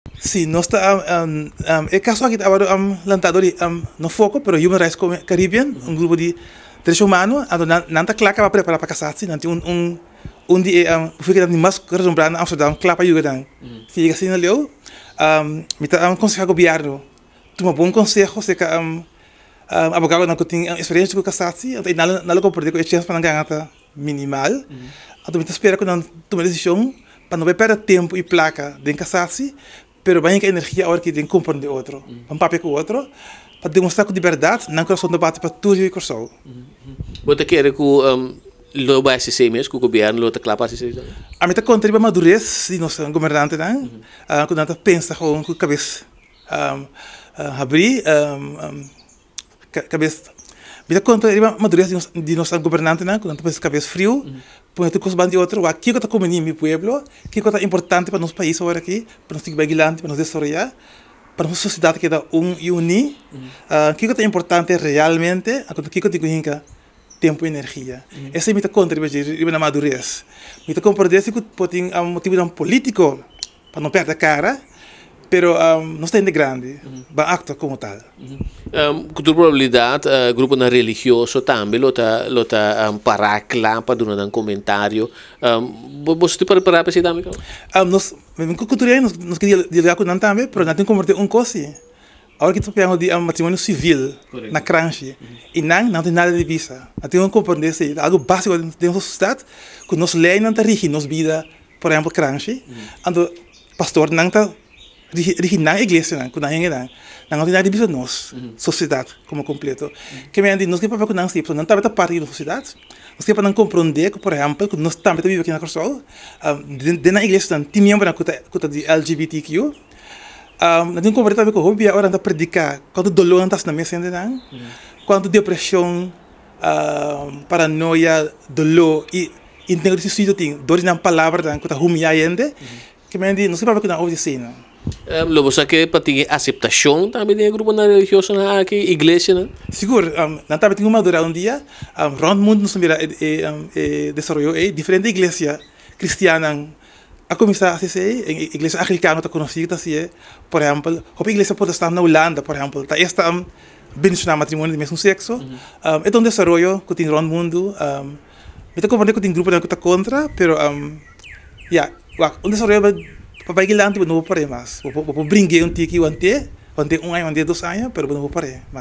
Si, nos ta e kaso aki ta wòrdu lantá dor di no Foko pero Human Rights Caribbean, un grupo di derecho humano, anto nan nan ta kla kaba prepará pa kasá si nan tin un un un di e bufete di mas renombrá na Amsterdam kla pa yuda nan. Si yega asina leu mi ta konsehá gobièrnu tuma bon konseho serka abogadonan ku tin eksperensia ku kasá si, anto nan lo komprendé ku e chèns pa nan gana ta minimal. Anto mi ta spera ku nan tuma e desishon pa no bai pèrdè tempu i plaka den kasasi, pero bai hinka energia awor aki den komprondé otro, pa papia ku otro, pa demostrá ku di bèrdat nan kurason ta bati pa tur yu di Kòrsou. Bo ta kere ku lo bai hasi esei mes, ku gobièrnu lo ta kla pa hasi esei tambe? Ami ta konta riba madures di nos gobernantenan, ku nan ta pensa gewoon ku kabes habrí. Kabes, Mi ta konta riba madurez di nos di nos gobernantenan ku nan ta pone su kabes friu, pone tur kos banda di otro, wak kiko ta komeni mi pueblo, kiko ta importante pa nos pais awor aki, pa nos sigui bai dilanti, pa nos desaroyá, pa nos sosiedat keda un i uní, kiko ta importante realmente, anto kiko tin ku hinka tempu i energia. Esei mi ta konta riba dje, riba nan madurez. Mi ta komprendé si ku por tin motibunan polítiko Pa no perde cara, pero nos ta hende grandi, ban actua como tal. Cu tur probabilidad gruponan religioso tambe lo ta lo ta para cla pa duna nan comentario. Boso ta prepara pa esey tambe caba? Nos, cu tur nos nos ke dialoga cu nan tambe, pero nan tin converti un cos si. Awor ki ta papiando di matrimonio civil na Kranshi y nan nan no tin nada di bisa. Nan tin cu comprende esey, ta algo basico den nos sociedad cu nos leynan ta rigi nos bida. Por ehempel Kranshi, anto pastornan ta rigi nan iglesianan ku nan hendenan, nan no tin nada di bisa nos sosiedat komo kompleto. Ke mende nos ke papia ku nan si, pasobra nan tambe ta parti di nos sosiedat. Nos ke pa nan komprondé ku por ehempel ku nos tambe ta biba aki na Kòrsou, den nan iglesianan tin miembronan ku ta ku ta di LGBTQ. Nan tin komprondé tambe ku hopi bia ora nan ta prediká kuantu doló nan ta hasi na mes hendenan, kuantu depreshon, paranoia, doló i Integro si suido tin dor di nan palabranan ku ta humiyá hende, ke men di no se papia ku nan over di eseinan. Lo bo sa ke pa tin e aseptashon tambe den e gruponan religiosonan aki, iglesianan? Sigur, nan tambe tin ku madurá un dia. Rònt mundu nos ta mira e desaroyo ei. Diferente iglesia kristiannan a kuminsá hasi esei. E iglesia anglikano ta konosí ku ta hasié. Por ehèmpel, hopi iglesia protestant na Hulanda, por ehèmpel, ta esta bendishoná matrimonio di mesun sekso. E ta un desaroyo ku tin rònt mundu. Mi ta komprende ku tin gruponan ku ta kontra, pero ya, wak, un desaroyo pa bai dilanti bo no por par'é mas. Bo por bring'é un tiki want'é, want'é un aña, want'é 2 aña, pero bo no por par'é mas.